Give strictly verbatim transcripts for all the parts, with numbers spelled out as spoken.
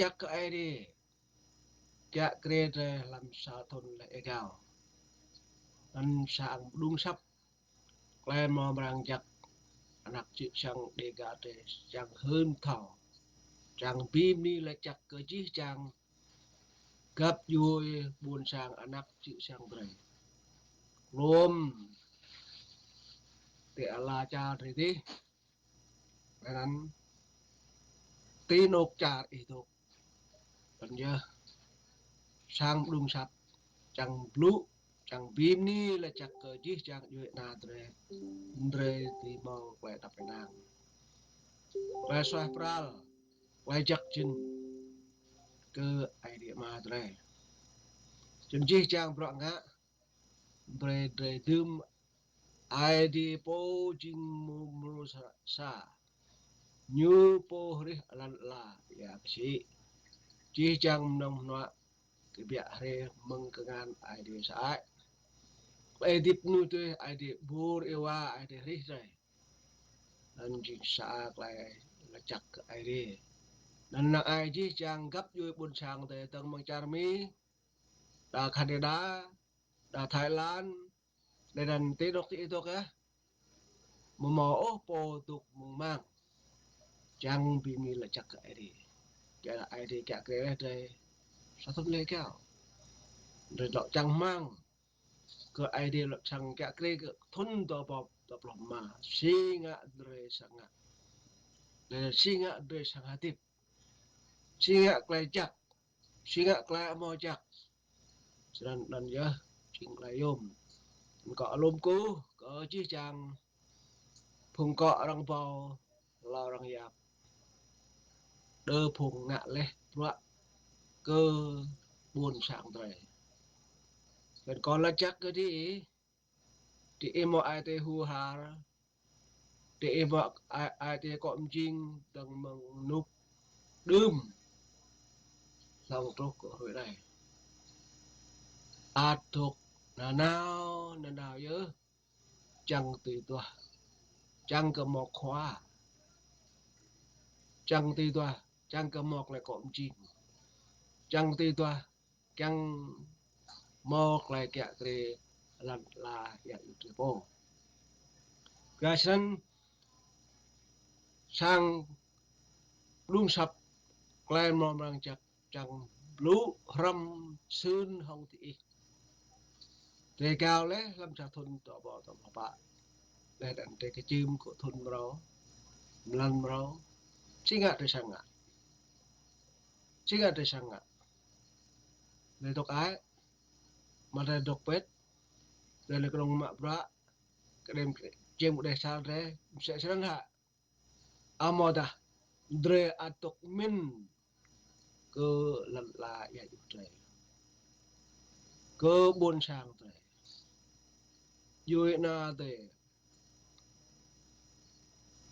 lačak kơ Aê Diê, kiă kriê drơi hlăm sa thun laih êgao. Anŭn sang mơđung asăp, klei mrâo mrang jăk, anak čư̆ čang Dêga drơi čang hưn thâo, čang bi mni lačak kơ jih jang găp djuê ƀuôn sang anak čư̆ čang drơi. Lŏm tơ ala čar drơi dih, anŭn tơ anôk čar ih dŏ. Anŭn yơh sang mơđung asăp, čang blŭ, čang bi mni lačak kơ jih jang djuê ana drơi, drơi dưi mâo klei tăp ênang, klei suaih pral, klei jăk jĭn kơ Aê Diê Ama drơi. Čun jih jang bruă ngă, brơi drơi dưm Aê Diê pô jing mơ̆ng mrô sa, sa. Ñu pô hrih lăn ala ia pơsĭ. Jih jang mơnơ̆ng mơnuă kơ biă hrê mơ̆ng kơngan Aê Diê sơăi. Klei hơdip mơnuih tui Aê Diê ƀur êwa Aê Diê hrih drơi. Anŭn jing sa klei lačak kơ Aê Diê. Anŭn năng ai jih jang găp djuê ƀuôn sang tơ tơ̆ng mơ̆ng čar Mi, đa Canada, đa Thái Lan, đa anŭn tơ anôk tơ ih dŏ yơh. Mơ̆ mâo ôh pô dŏ mơ̆ng mang. Čang bi mni lačak kơ Aê Diê. Kiă Aê Diê kiă kriê laih drơi sa thun laih êgao. Drơi lŏ čang rơmang kơ Aê Diê lŏ čang kiă kriê kơ thun dua rơbâo dua pluh rơma. Si ngă drơi sang ngă. Drơi si ngă drơi sang hơdip. Si ngă klei jăk. Si ngă klei amâo jăk. Snăn anŭn yơh jing klei yôm. Kâo alum kơkuh kơ jih jang phung akŏ arăng ƀâo, hlâo arăng yap, đơ phung ngă laih bruă kơ ƀuôn sang drơi. Kăn kâo lačak kơ diih, diih mâo ai tiê hur har, diih mâo ai, ai tiê akŏ mjing dơ̆ng mơ̆ng rơnŭk đưm hlŏng truh kơ hrơi anai. Ăt dŏ nanao, nanao yơh, čang tui duah, čang kơ mâo khua, čang tui duah, čang kơ mâo klei akŏ mjing, čang tui duah, kiăng mâo klei kiă kriê lăn ala ia yua drơi pô. Kyua snăn sang mơđung asăp klei mrâo mrang jăk čang blŭ hrăm sưn hŏng diih. Drơi êgao laih hlăm sa thun dua rơbâo dua pluh pă. Laih anŭn drơi kơčưm kơ thun mrâo, mlan mrâo. Si ngă drơi sang ngă. Si ngă drơi sang ngă. Drơi dŏ ai, mă drơi dŏ pĭt, drơi lĕ kơnơ̆ng mă bruă, kơđêm čiêm kơđeh sal drơi, msĕ snăn hă. Amâodah drơi ăt dŏ mĭn kơ lăn ala ia yua drơi, kơ ƀuôn sang drơi, djuê ana drơi,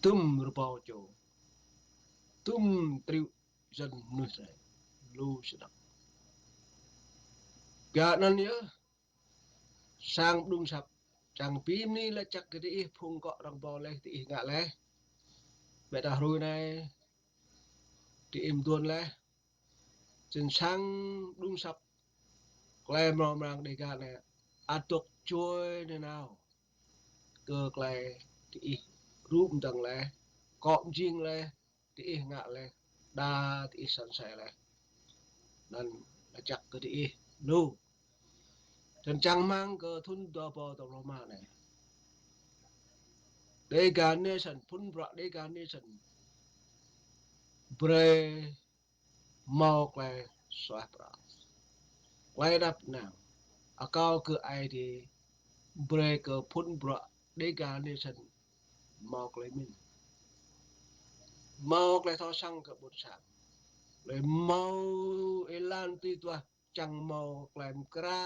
dŭm rơbâo čô, dŭm triu jăn mơnuih drơi, lu snăk. Kyua anăn yơh, sang mơđung asăp čang bi mni lačak kơ diih phung akŏ arăng ƀâo laih, diih ngă laih. Ƀĕ ta hrơi anai diih mduôn laih. Snăn sang mơđung asăp klei mrâo mrang Dêga anai ăt dŏ čuê nanao kơ klei diih rŭ mdơ̆ng laih, akŏ mjing laih, diih ngă laih, đa diih săn asei laih. Anăn lačak kơ diih lu. Snăn čang rơmang kơ thun dua rơbâo dua pluh rơma anai, Dêga Nation, phun bruă Dêga Nation brơi mâo klei suaih pral, klei đăp năng, akâo kơ Aê Diê brơi kơ phun bruă Dêga Nation mâo klei mĭn, mâo klei thâo săng kơ ƀuôn sang, klei mâo êlan tui duah čang mâo klei mkra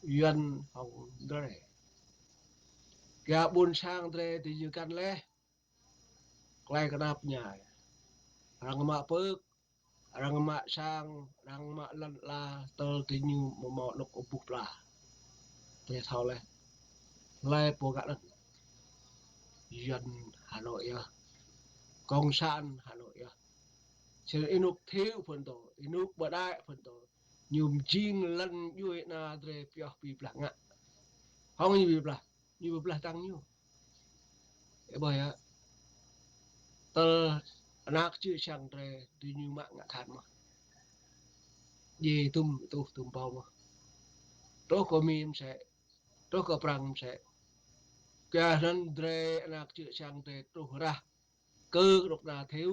Yuăn hŏng drơi. Kyua ƀuôn sang drơi diñu găn laih klei knap mñai. Arăng mă pơ̆k, arăng mă sang, arăng mă lăn ala, tơl diñu mâo anôk ƀuh pla. Drơi thâo laih, hlơi pô ngă anăn? Yuăn Hà Nội yơh, Cộng sản Hà Nội yơh. Čơ ih nŭk thâo phŭn tô, ih nŭk ƀơđai phŭn tô. Ñu mjing lŏn djuai ana drơi pioh pi blah ngă. Hŏng ñu pi blah, ñu pi blah tăng ñu. Ơ ƀơi yă. Tơl anak čư̆ čang drơi, tui ñu mă ngă than mơh. Djai tum tuh tum pô mơh. Truh kơ Mi msĕ, truh kơ Prăng msĕ. Kơ anŭn drơi anak čư̆ čang drơi truh rah. Kơ kơnuk kơna thâo.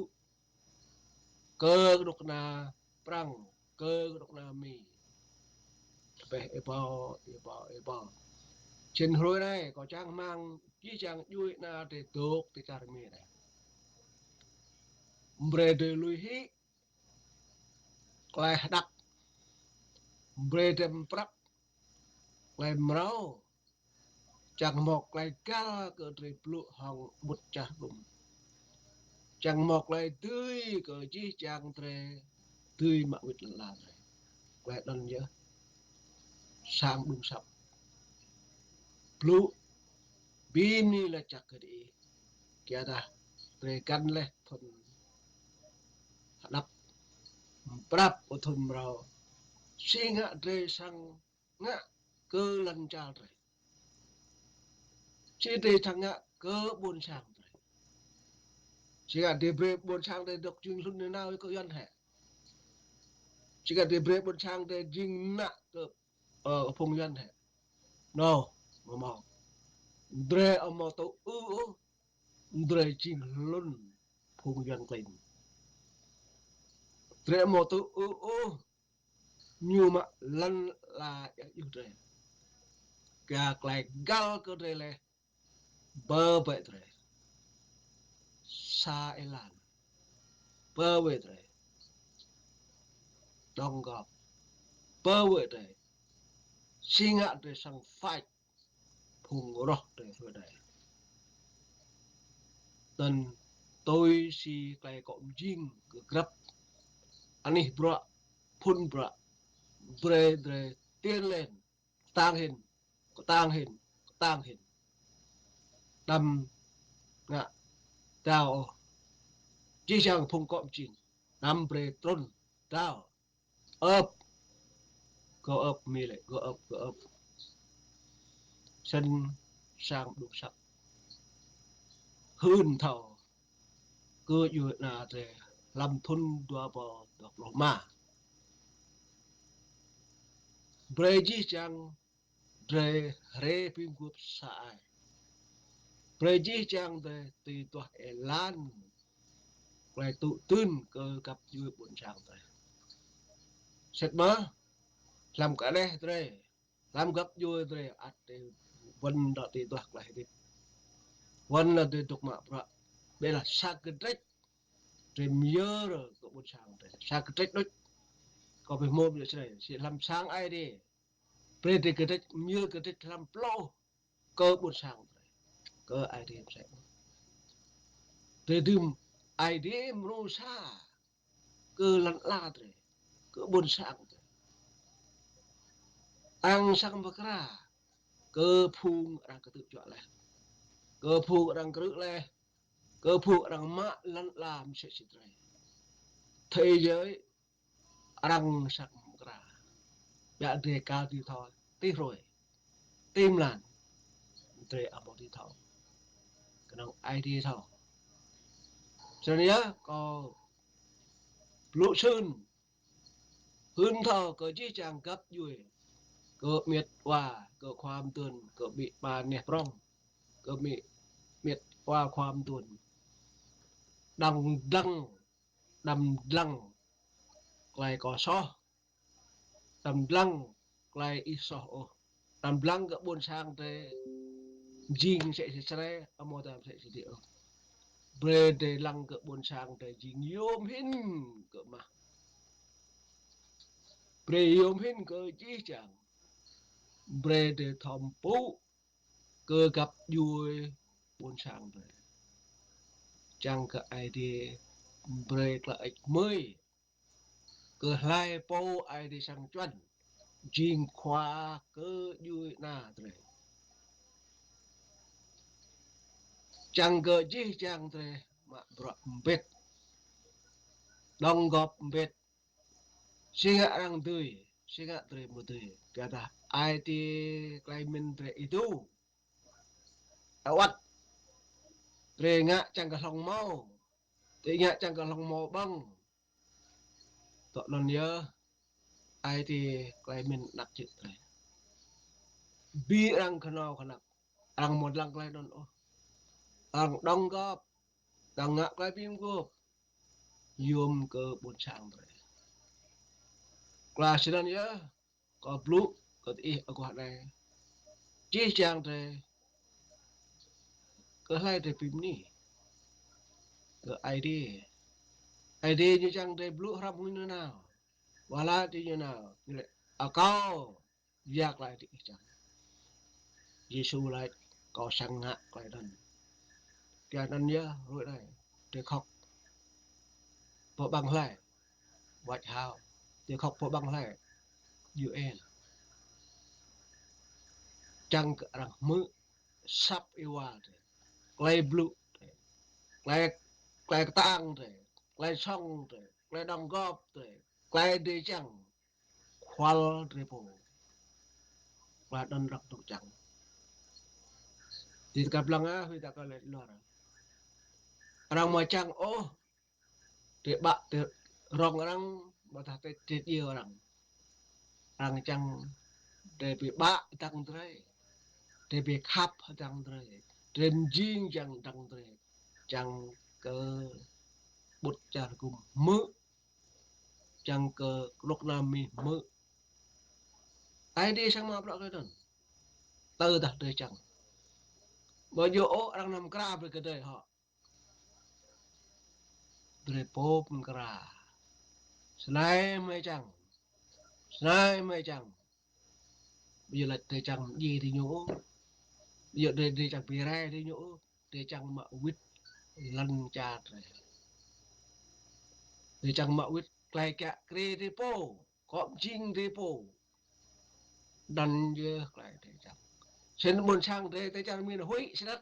Kơ kơnuk kơna Prăng, kơ kơnuk kơna Mi. Pĕh ih pô, ih pô, ih pô. Čen hrơi anai, kâo čang rơmang, jih jang djuai ana drơi dŏ ti čar Mi anai. Brơi drơi lui hĭ, klai hơđăp. Brơi drơi mprăp, klai mrâo. Čang hmâo klai găl kơ drơi blŭ hŏng ƀut čar gum. Čang hmâo klai dưi kơ jih jang drơi dưi mă wĭt lŏn ala drơi. Klai anŭn yơh. Sang đung săp. Blŭ. Bi mni laĭ čăk kơ diih. Kiadah drơi găn laih thŭn hơđăp. Mprăp ƀơi thŭn mrâo. Si ngă drơi sang ngă kơ lŏn čar drơi. Či drơi sang ngă kơ ƀôn sang drơi. Či ngă drơi brơi ƀôn sang drơi dŏ jing hlŭn nanao kơ Yuan hĕ. Či ngă drơi brơi ƀôn sang drơi jing mơnă kơ, ơ, phung Yuan hĕ. Nô, mơ̆ mơ̆. Drơi amâo tŭ ư ôh, drơi jing hlŭn phung Yuan klin. Drơi amâo tŭ ư ôh, ñu mă lŏn ala yua drơi. Kơ klai găl kơ drơi laih. Bơ bĕ drơi. Sa êlan. Bơ bĕ drơi. Đóng góp. Bơ bĕ drơi. Si ngă drơi sang fač. Phung roh drơi hrơi anai. Anŭn tui si klai kâo mjing kơ grăp anih bruă, phŭn bruă, brơi drơi tiên lên, kơtang hĭn, kơtang hĭn, kơtang hĭn. Đăm ngă đao ôh. Jih jang phung kâo mjing, đăm brơi trŭn đao. Ơp. Kơ ơp Mi lĕ, kơ ơp, kơ ơp. Sĭt sang đung săp. Hưn thâo. Kơ djuai ana drơi hlăm thŭn dua rơbâo dua pluh rơma. Brơi jih jang drơi hrơi ƀing gơ̆p sa ai. Brơi jih jang drơi tui duah êlan. Klai tŭ dưn kơ găp djuai ƀôn sang drơi. Sĭt mơ̆, hlăm kơ anai drơi, hlăm găp djuai drơi, ăt drơi wăn dŏ tui duah klai hơdip. Wăn dŏ tui dŏ mă bruă. Ƀiădah sa kơdrĕč drơi myơr kơ ƀôn sang drơi. Sa kơdrĕč đôč. Kâo ƀu hmâo ƀiă srei, si hlăm sang Aê Diê. Brơi drơi kơdrĕč, myơr kơdrĕč hlăm plŏh kơ ƀôn sang drơi. Kơ Aê Diê msĕ. Drơi dưm Aê Diê mrô sa kơ lŏn ala drơi, kơ ƀôn sang drơi. Ang sang mơkra kơ phung arăng kơtư̆ juă laih. Kơ phung arăng krư̆ laih. Kơ phung arăng mă lŏn ala msĕ si drơi. Thế giới arăng sang mơkra. Ƀiă drơi kal dưi thâo, tih hrơi, tih mlan, drơi amâo dưi thâo. Kơnơ̆ng Aê Diê thâo. Snăn yơh, kâo blŭ snăn, hưn thâo kơ jih jang găp djuai, kơ miêt wa, kơ khua mduôn, kơ ƀĭ ba neh prŏng, kơ ƀĭ miêt wa khua mduôn. Đăm dlăng, đăm dlăng klai kâo soh. Đăm dlăng klai ih soh ôh. Đăm dlăng kơ ƀôn sang drơi jing msĕ si srei, amâodah msĕ si dih ôh. Brơi drơi lăng kơ ƀôn sang drơi jing yôm hĭn kơ mah. Brơi yôm hĭn kơ jih jang. Brơi drơi thâo mpŭ kơ găp djuai ƀôn sang drơi. Čang kơ Aê Diê brơi klă ĕč mơi kơ hlơi pô Aê Diê srăng čuăn jing khua kơ djuai ana drơi. Čang kơ jih jang drơi mă bruă mbĭt. Đóng góp mbĭt. Si ngă arăng dưi, si ngă drơi mơ̆ dưi. Kơ tah ai tiê klei mĭn drơi ih tŭ. Awăt. Drơi ngă čang kơ hlŏng hmâo. Drơi ngă čang kơ hlŏng hmâo ƀơ̆ng. Tŏ anŭn yơh, ai tiê klei mĭn anăk čư̆ drơi. Bi arăng kơnâo kơnăp, arăng mơ̆ lăng klei anŭn ôh. Arăng đóng góp, arăng ngă klei bi mguôp. Yôm kơ ƀôn sang drơi. Klă snăn yơh, kâo blŭ kơ ih aguah anai. Čih čang drơi. Kơ hlơi drơi bi mni. Kơ Aê Diê. Aê Diê ñu čang drơi blŭ hrăm ñu nao. Wala ti ñu nao. Ñu lĕ akâo. Yua klei drơi ih čang. Yêsu laĭ kâo srăng ngă klei anŭn. Klei anŭn yơh, ruai anai. Drơi khŏk. Pơ ƀăng hlơi. White House. Drơi khŏk pơ ƀăng hlơi. U N. Čang kơ arăng hmư̆. Săp êwa drơi. Klei blŭ drơi. Klei, klei kơtang drơi. Klei sŏng drơi. Klei đóng góp drơi. Klei drơi čang. Khua drơi pô. Klei anŭn arăng tŭ čang. Ti kăp lăng ah, hui ta kơ lĕ lor. Arăng mơ̆ čang ôh. Drơi ƀă drơi rŏng arăng, ƀôdah drơi, drơi djơ̆ arăng. Arăng čang drơi bi ƀă dăng drơi. Drơi bi khăp dăng drơi. Drơi mjing čang dăng drơi. Čang kơ ƀut čar gum hmư̆. Čang kơ rŏk anai mih hmư̆. Aê Diê srăng mă bruă kơ anŭn. Tơdah drơi čang. Ƀu djơ̆ ôh arăng anăm kra brơi kơ drơi hŏ. Drơi pô pơkra. Snei mơi čang. Snei mơi čang. Ƀu djơ̆ laĭ drơi čang mdjiê drơi ñu ôh. Ƀu djơ̆ drơi, drơi čang bi rai drơi ñu ôh. Drơi čang mă wĭt lŏn čar drơi. Drơi čang mă wĭt klei kiă kriê drơi pô. Kŏ mjing drơi pô. Anŭn yơh klei drơi čang. Snăn ƀôn sang drơi, drơi čang mĭn huĭ snăk.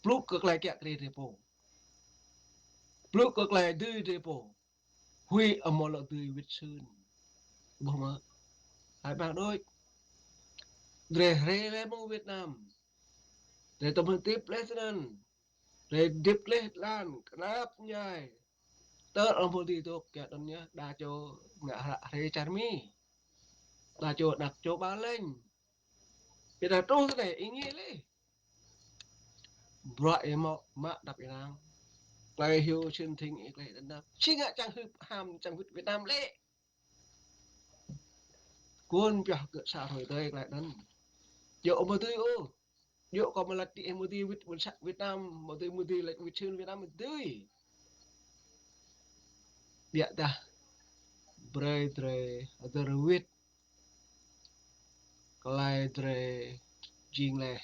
Blŭ kơ klei kiă kriê drơi pô. Blŭ kơ klei dưi drơi pô. Huĭ amâo lŏ dưi wĭt sưn. Ƀuh mơ̆. Hai ƀăng đôč. Drơi hrê leh mơ̆ng Việt Nam. Drơi tơm hơdip leh snăn. Drơi hơdip leh lăn, knap mñai. Tơl amâo dưi dôk kiă anŭn yơh, đa čô ngă hră hrê čar Mi. Đa čô anak čô ƀa lĕ. Ƀiădah truh tơ anai, ih ngă leh. Bruă ih mă, mă dăp ih năng. Klei hyu sĭn thing ih klei dơnap. Si ngă čang hưp ham čang wĭt Việt Nam lĕ. Kŭn pioh kơ sa hrơi tơi klei anŭn. Djơ̆ amâo dưi ôh. Djơ̆ kâo mă laĭ ti ih amâo dưi wĭt ƀôn sang Việt Nam, amâo dưi, amâo dưi laĭ wĭt sưn Việt Nam amâo dưi. Ƀiădah brơi drơi, drơi wĭt. Klei drơi jing leh.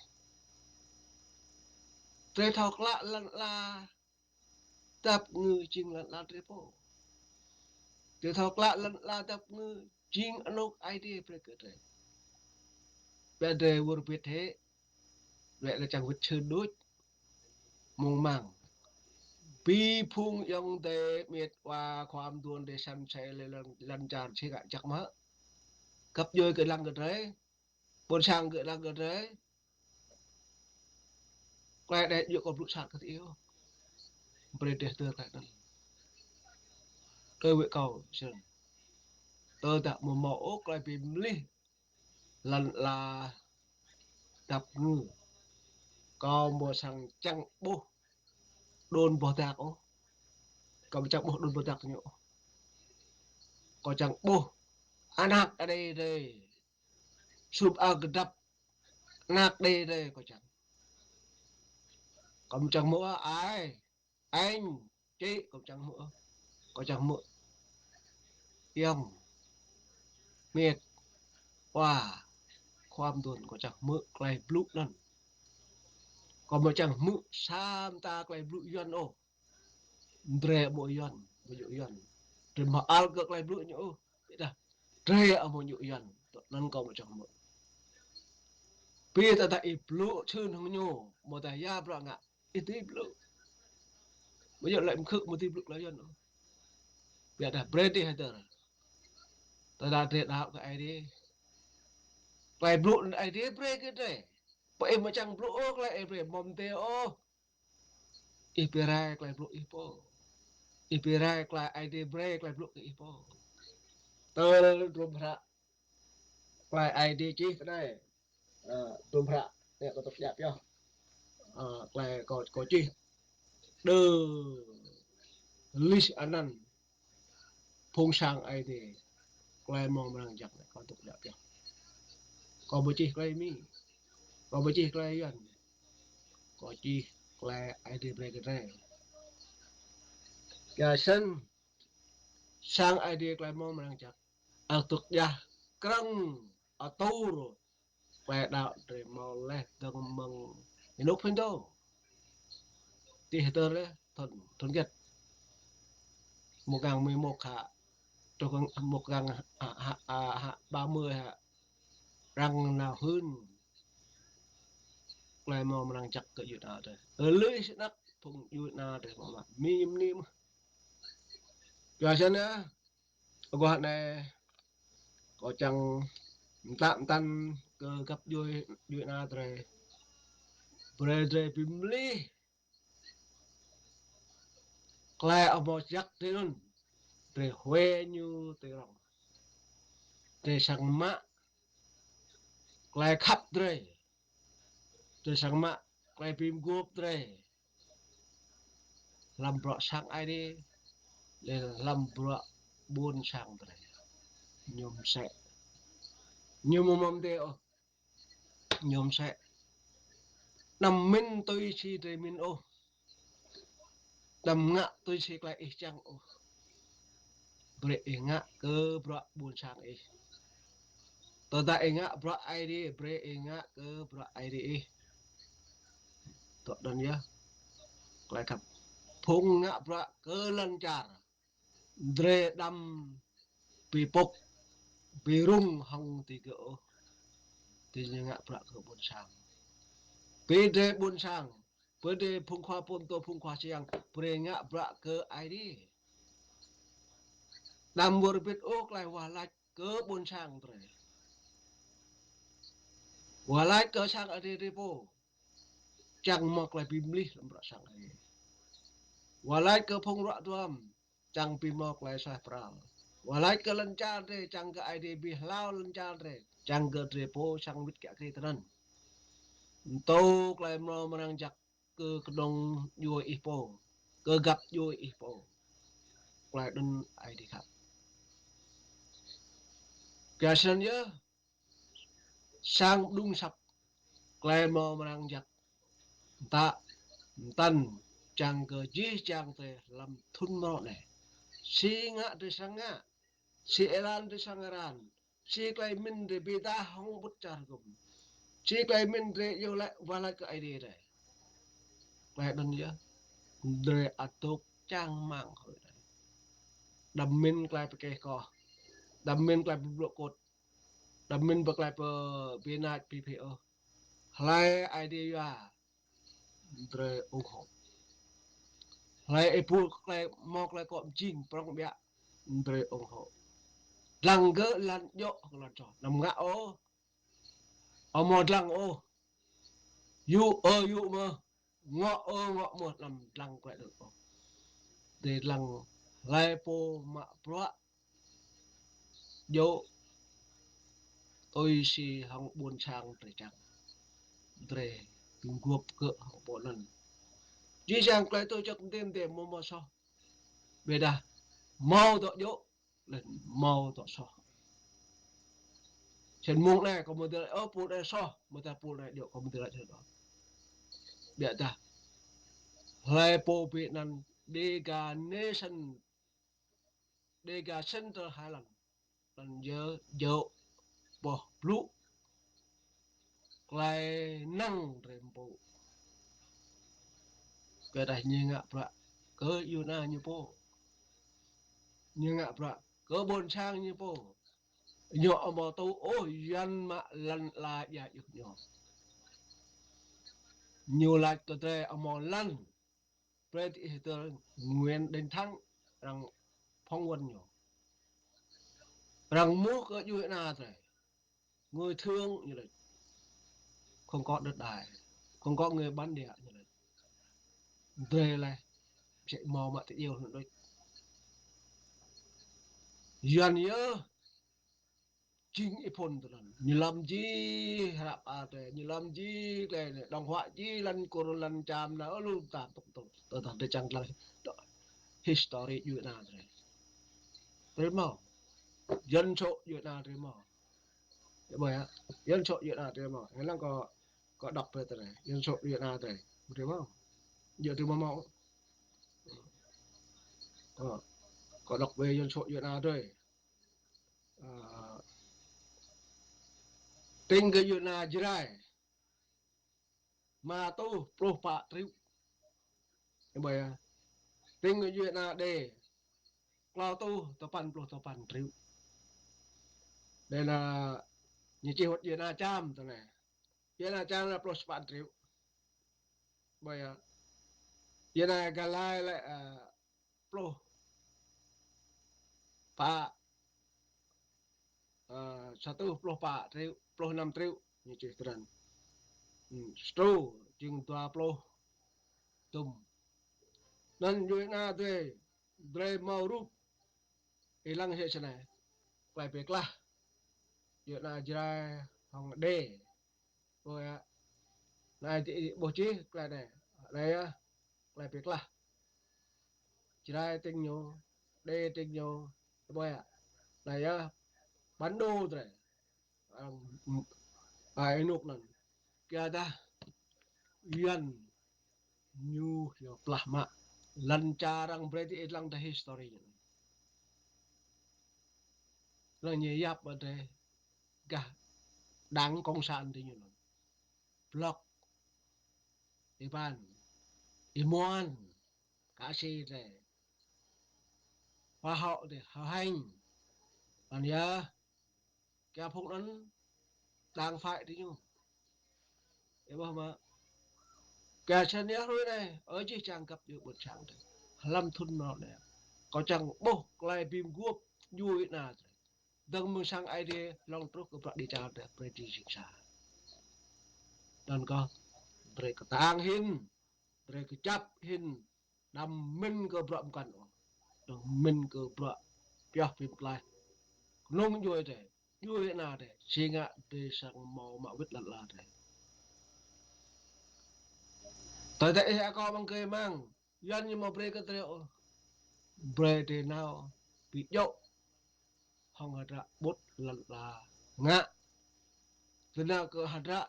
Drơi thâo klă lăn ala dăp ngư jing lăn ala drơi pô. Drơi thâo klă lăn ala dăp ngư jing anôk Aê Diê brơi kơ drơi. Ƀiădah drơi wơr bĭt hĕ, wĕ lĕ čang wĭt sưn đôč, mơ̆ng măng. Bi phung ayŏng adơi mĕt wa khua mduôn drơi săn sĕ lĕ lăn, lăn čar si ngă čang mơ̆. Găp djuê kơ lăng kơ drơi. Ƀôn sang gơ̆ lăng gơ̆ drơi. Klei anai djơ̆ kâo blŭ sat kơ ti ih ôh. Brơi drơi tơl klei anŭn. Kơ wĕ kâo sĭn. Tơdah amâo mâo ôh klei bi mlih lăn ala dăp ngư. Kâo amâo srăng čang ƀuh đôn boh dak ôh. Kâo amâo čang ƀuh đôn boh dak ñu ôh. Kâo čang ƀuh anak Aê Diê drơi. Sum ao kơdăp anak Aê Diê drơi kâo čang. Kâo amâo čang hmư̆ ai, anh, chị, kâo amâo čang hmư̆. Kâo čang hmư̆ ayŏng, mĕt wa khua mduôn, kâo čang hmư̆ klei blŭ anŭn. Kâo amâo čang hmư̆ sa mta klei blŭ Yuăn ôh. Drơi amâo Yuăn, amâo djơ̆ Yuăn. Drơi mơ̆ ăl kơ klei blŭ ñu ôh. Ƀiădah drơi amâo djơ̆ Yuăn. Tơ anŭn kâo amâo čang hmư̆. Bi tơdah ih blŭ sưn hăng ñu, amâodah ya bruă ngă, ih dưi blŭ. Amâo djơ̆ lĕ mkhư̆ amâo dưi blŭ klei Yuăn ôh. Biă dah brơi tih hơdơr. Tơdah drơi đaŏ kơ Aê Diê, klei blŭ Aê Diê brơi kơ drơi. Pơ ih mơ̆ čang blŭ ôh klei Aê Diê, mơ̆m tê ôh. Ih bi rai klei blŭ ih pô. Ih bi rai klei Aê Diê brơi klei blŭ kơ ih pô. Tơl drôm hră klei Aê Diê čih tơ anai. Ơ, drôm hră, anai kâo tŭk djă pioh. Ơ, klei kâo, kâo čih. Đơ lis anăn phung sang Aê Diê. Klei mơ̆ng mơnăng jăk anai kâo tŭk djă pioh. Kâo ƀu čih klei Mi. Kâo ƀu čih klei Yuan. Kâo čih klei Aê Diê brơi kơ drơi. Kơ snăn sang Aê Diê klei mơ̆ng mơnăng jăk. Ăt tŭk djă krăng atur klei đaŏ drơi hmâo leh dơ̆ng mơ̆ng ênuk phŭn dô. Tih hơdơr leh thŭn, thŭn gĕt. Mơ̆ng gang mười một hă, truh kơ mơ̆ng gang hă, hă, hă, hă, ba mươi hă. Arăng nao hưn klei mơ̆ng mơnăng jăk kơ djuê ana drơi. Ơ, lui snăk phung djuê ana drơi mơ̆ mă. Mi mni mơ̆. Yua snăn yơh. Aguah anai kâo čang mtă mtăn kơ găp djuê, djuê ana drơi. Brơi drơi bi mlih klei amâo jăk drơi anŭn. Drơi huê ñu tơrŏng. Drơi săng mă klei khăp drơi. Drơi săng mă klei bi mguôp drơi. Hlăm bruă sang Aê Diê, leh hlăm bruă ƀuôn sang drơi. Ñu msĕ. Ñu mơ̆ mơ̆m tê ôh. Ñu msĕ. Đăm mĭn tui si drơi mĭn ôh. Đăm ngă tui si klei ih čang ôh. Brơi ih ngă kơ bruă ƀuôn sang ih. Tơdah ih ngă bruă Aê Diê, brơi ih ngă kơ bruă Aê Diê ih. Tŏ đơ̆n yơh. Klei khăp. Phung ngă bruă kơ lŏn čar. Drơi đăm bi pŭk, bi rŭng hŏng digơ̆ ôh. Tơdah ñu ngă bruă kơ ƀuôn sang. Bi drơi ƀuôn sang. Bi drơi phung khua pơtô, phung khua čiăng. Brơi ngă bruă kơ Aê Diê. Đăm wơr bĭt ôh klei wah lač kơ ƀuôn sang drơi. Wah lač kơ sang Aê Diê drơi pô. Čang mơ̆ klei bi mlih hlăm bruă sang Aê Diê. Wah lač kơ phung ruă duam. Čang bi mâo klei suaih pral. Wah lač kơ lŏn čar drơi, čang kơ Aê Diê bi hlao lŏn čar drơi. Čang kơ drơi pô sang wĭt kiă kriê tơnăn. Mtô klei mrâo mrang jăk kơ kơdŏng djuê ih pô. Kơ găp djuê ih pô. Klei đŭn Aê Diê khăp. Kơ snăn yơh. Sang đŭng săp klei mrâo mrang jăk. Mtă mtăn čang kơ jih jang drơi hlăm thŭn mrâo anai. Si ngă drơi srăng ngă. Si êran drơi srăng êran. Si klei mĭn drơi bi dah hŏng ƀŭt čar hgŭm. Si klei mĭn drơi yơh lĕ wah lač kơ Aê Diê drơi. Klei đŭn yơh. Drơi adôk čang rơmang hơi drơi. Đăm mĭn klei pơkeh koh. Đăm mĭn klei pơblŭ kŭt. Đăm mĭn pơ klei pơ bi nač bi phê ôh. Hlơi Aê Diê yua drơi ủng hộ. Hlơi ih ƀuh klei mâo klei kŏ mjing prŏng biă drơi ủng hộ. Dlăng gơ̆ lăn djŏ kơ lăn soh. Đăm ngă ôh. Amâo dlăng ôh. Yŭ ơ yŭ mơh. Ngŏ ơ ngŏ mơh, đăm dlăng klei đŭn ôh. Drơi dlăng hlơi pô mă bruă djŏ tui si hŏng ƀuôn sang drơi čang. Drơi bi mguôp gơ̆ hŏng pô anăn. Jih jang klei tŭ čŏk mdê mdê mâo mâo soh. Ƀiădah mâo dŏ djŏ leh mâo dŏ soh. Snăn mông anai kâo mơ̆ dơ̆ng lač, ơ, pô anai soh, mơ̆ tơdah pô anai djŏ kâo mơ̆ dơ̆ng lač snăn ôh. Ƀiădah hlơi pô bi anăn Dega Nation, Dega Central Highland. Anăn yơh djŏ boh blŭ klei năng drei mpŭ. Kơ dah ñu ngă bruă kơ djuê ana ñu pô. Ñu ngă bruă kơ ƀuôn sang ñu pô. Ñu amâo tŭ ôh Yuăn mă lăn ala djai djuh ñu. Ñu lač kơ drei amâo lăn. Brei ih tơl Nguyễn Đình Thắng, arăng phỏng vấn ñu. Arăng mŭt kơ djuai ania drei. Người Thượng ñu laĭ. Không có đất đai. Không có người bản địa ñu laĭ. Drei laih. Msĕ hmâo mă tơ iêu hlŭn đôč. Yuan yơh. Jing ih phŭn tơ anŭn. Ñu lăm jih hră a drei. Ñu lăm jih drei anai. Dŏng huă jih lăn Kur lăn Čam anai. Ơ lu tam tŭk tŭk. Tơdah drei čang lăng. History djuai ania drei. Drei hmâo. Dân số djuai ania drei hmâo. Ơ ƀơi ah. Dân số djuai ania drei hmâo. Ơ lăng kâo, kâo đŏk brơi tơ anai. Dân số djuai ania drei. Drei hmâo. Djuai drei hmâo hmâo. Kâo, kâo đŏk brơi dân số djuai ania drei. Ơ, tĭng kơ djuai ania Jrai. Rơma rơtuh pluh pă triệu. Ơ ƀơi ah. Tĭng kơ djuai ania Đê. Klâo rơtuh tơpăn pluh tơpăn triệu. Đê anai ñu čih wơ̆t djuai ania Čam tơ anai. Djuai ania Čam anai pluh sapăn triệu. Ƀơi ah. Djuai ania Gia Lai lĕ, ơ, pluh pă, ơ, sa rơtuh pluh pă triệu, pluh năm triệu, ñu čih tơdron. Hmm, sa rơtuh jing dua pluh dŭm. Anŭn djuai ania drei, drei hmâo rup, ih lăng hĭ snei. Klei bi klah. Djuai ania Jrai hŏng Đê. Ơ ah. Anai ti ih ƀuh čih klei anai. Anai yơh. Klei bi klah. Jrai tĭng ñu, Đê tĭng ñu, ƀơi ah. Anai yơh. Bản đồ drei. Arăng, ơ, ih rơnŭk anŭn. Kiăng dah Yuan ñu yơh plah mă. Lăn čar arăng brơi ti ih lăng tơ history ñu. Lăng ñu yap ƀơi drei gah đảng cộng sản drei ñu anŭn. Bloc. Ih păn. Ih muan. Kă si drei. Khoa học drei. Hơheng. Păn yơh. Kiăng phung anŭn đảng phái drei ñu. Ơ ƀơi ah mă. Kiăng čang yơh hrơi anai. Ơ jih čang găp djuai ƀuôn sang drei. Hlăm thŭn anŭn anai. Kâo čang ƀuh klei bi mguôp djuai ania drei. Dơ̆ng mơ̆ng sang Aê Diê lŏng truh kơ bruă dêh čar drei, brơi drei jing sa. Anŭn kâo, drei kơtang hĭn, drei kơčăp hĭn, đăm mĭn kơ bruă mơkăn ôh. Đăm mĭn kơ bruă pioh pim tlaih. Kơnung djuai drei, djuai ania drei, si ngă drei srăng hmâo mă wĭt lăn ala drei. Tơdah ih akŏ mơ̆ng kơ mơ̆ng, Yuan ñu hmâo brơi kơ drei ôh. Brơi drei nao bi djŏ hŏng hơdră ƀut lăn ala ngă. Tơdah kơ hơdră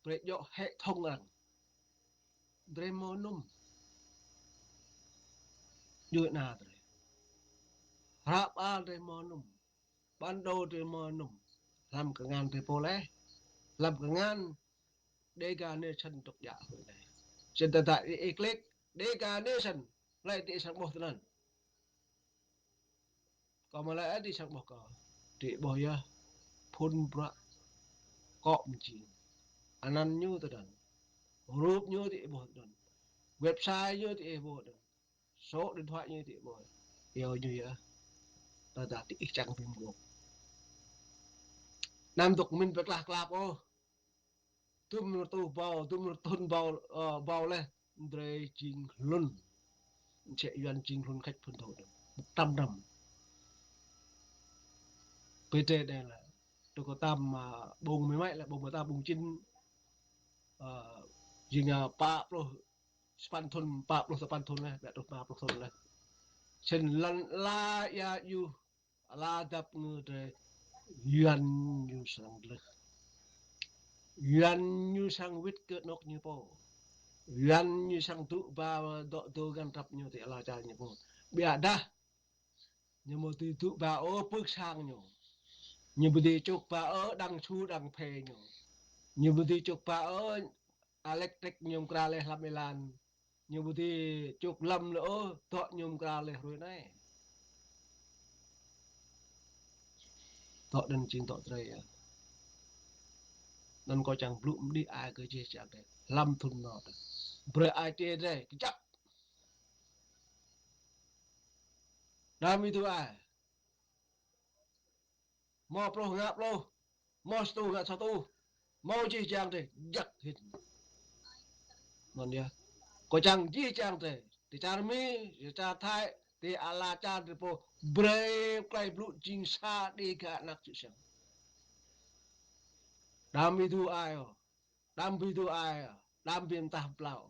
brơi djŏ hệ thống arăng. Drei hmâo mơnum. Djuai ania drei. Hră a drei hmâo mơnum. Bản đồ drei hmâo mơnum. Hlăm kơngan drei pô laih. Hlăm kơngan Dega Nation dŏ djă hrơi anai. Snăn tơdah ih, ih click Dega Nation, laih ti ih srăng ƀuh tơnăn. Kâo mă laih ih srăng ƀuh kâo. Ti ih ƀuh yơh. Phŭn bruă. Kŏ mjing. Anăn ñu tơnăn. Rup ñu ti ih ƀuh tơnăn. Website ñu ti ih ƀuh tơnăn. Số điện thoại ñu ti ih ƀuh. Iâu ñu yơh. Tơdah ti ih čang bi mguôp. Anăm dŏ mĭn bi klah klap ôh. Dŭm rơtuh ƀâo, dŭm rơtuh thŭn ƀâo, ơ, ƀâo laih, drei jing hlŭn. Msĕ Yuan jing hlŭn khač phŭn thâo dơ̆ng. Tăm tăm. Pê tê đe lĕ. Tơ kơ tăm, ơ, ƀông mơmai lĕ, ƀông mơta, ƀông čin. Ơ, jing, ơ, pă pluh sapăn thŭn, pă pluh sapăn thŭn laih, ƀiă truh pă pluh thŭn laih. Snăn lăn ala ia yơh. Ala dăp ngơ drei Yuan ñu srăng gleh. Yuan ñu srăng wĭt kơ anŏ ñu pô. Yuan ñu srăng dŏ ba dŏ dŏ găn drăp ñu ti ala čar ñu pô. Ƀiădah ñu ƀu dưi dŏ ba ôh pưk sang ñu. Ñu ƀu dưi čŭk ba ôh đang su đang phe ñu. Ñu ƀu dưi čŭk ba ôh elektrik ñu mkra laih hlăm êlan. Ñu ƀu dưi čŭk lăm lĕ ôh, dŏ ñu mkra laih hrơi anai. Dŏ anăn jing dŏ drei yơh. Anăn kâo čang blŭ mđĭ ai kơ jih jang drei. Hlăm thŭn anŏ drei. Brơi ai tiê drei, kơjăp. Đăm ih tŭ ai. Hmâo pluh ngă pluh. Hmâo sa tŭ ngă sa tŭ. Hmâo jih jang drơi jăk hĭn. Anŭn yơh. Kâo čang jih jang drơi. Tơ čar Mi, tơ čar Thái, tơ ala čar drơi pô. Brơi tơlơi blŭ jing sa đĭ kơ ană čư̆ siăng. Đăm ih tŭ ai ôh. Đăm ih tŭ ai ôh. Đăm ih mơtah plao.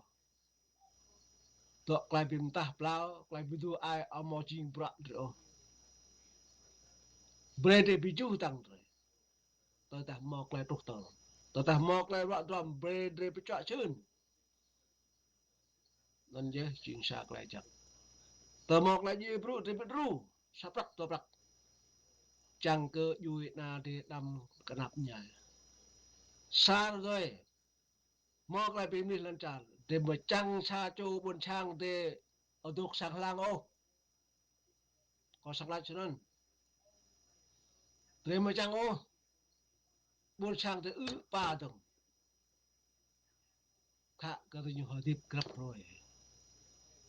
Dŏ tơlơi ƀing mơtah plao, tơlơi ƀing tŭ ai ƀu hmâo jing bruă drơi ôh. Brơi drơi ƀu juh tăng drơi. Tơdah hmâo tơlơi truh tơl. Tơdah hmâo tơlơi ruă duăm brơi drơi pơčuă čun. Anŭn yơh jing sa tơlơi jăk. Tơ hmâo tơlơi djai brŭ drơi pơdru. Sa prăk dua prăk. Čang kơ djuai ană drơi đăm kơnăp ñai. Sa rơgơi. Hmâo tơlơi ƀing mơnuih lŏn čar. Drơi mơčang sa čô ƀôn sang drơi adôk sang hlang ôh. Kâo sang lač snăn. Drơi mơčang ôh. Ƀôn sang drơi ư̆ pa dơ̆ng. Khă kơ drơi ñu hơdip grăp hrơi.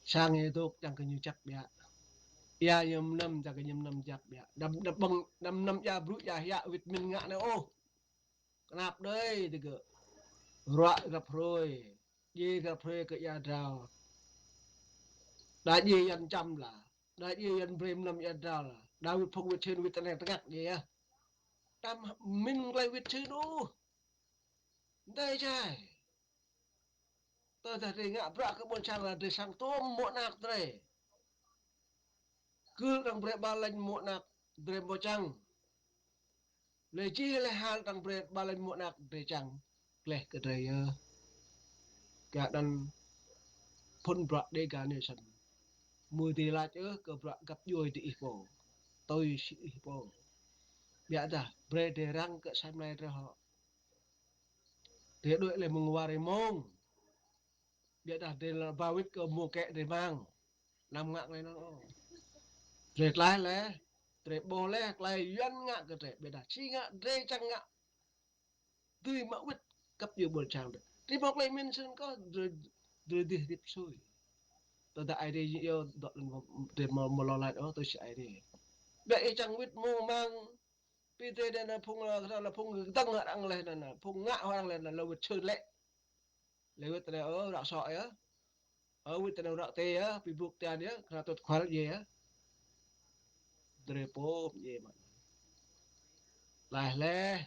Sang ñu adôk čang kơ ñu čăk ƀiă. Ia ñu mnăm čang kơ ñu mnăm čăk ƀiă. Đăm, đăm ƀơ̆ng, đăm mnăm ia brŭ ia hiă wĭt mĭn ngă anai ôh. Kơnăp đơi tơ gơ̆. Ruă grăp hrơi. Djai grăp hrơi kơ ia drao. Đa djai Yuăn čăm lah. Đa djai Yuăn brơi mnăm ia drao lah. Đa wĭt phung wĭt čun wĭt tơnĕng tơngăk djai yơh. Đăm mĭn tơlơi wĭt čun ôh. Đơi čai. Tơdah drơi ngă bruă kơ ƀôn sang lah drơi sang tuôm mô̆ anak drơi. Kơ tăng brơi ƀa lĕ mô̆ anak drơi ƀu čang. Lĕ jih lĕ hal tăng brơi ƀa lĕ mô̆ anak drơi čang. Gleh kơ drơi yơh. Kơ anăn phŭn bruă Dega Nation. Mơ̆ drơi lač ôh kơ bruă găp djuai drơi ih pô. Tui si ih pô. Biă dah brơi drơi răng kơ asei mlei drơi hŏ. Drơi đuaĭ lĕ mơ̆ng war ih mông. Biă dah drơi lĕ ba wĭt kơ mông kĕ drơi mang. Đăm ngă tơlơi anŭn ôh. Drơi tlaih lĕ, drơi ƀuh lĕ, tơlơi Yuăn ngă kơ drơi. Biă dah či ngă, drơi čang ngă. Drơi mă wĭt găp djuai ƀôn sang drơi. Drơi mơ̆ tơlơi mĭn snăn kơ drơi, drơi dih hơdip sui. Tơdah Aê Diê ñu iâu dŏ lĕ drơi mơ̆, mơ̆ lŏ lač ôh, tui si Aê Diê. Biă ih čang wĭt mông mang. Pĭ drơi anai ană phung, ană phung kơdơ̆ng arăng lĕ ană, ană phung ngă arăng lĕ ană, lŏ wĭt čun lĕ. Lĕ wĭt anai ôh, ră sŏ yơh. Ơ, wĭt anai ră tê yơh, pĭ bŭk tian yơh, kơnăl tŭt kual djai yơh. Drơi pô djai mă. Laih lĕ.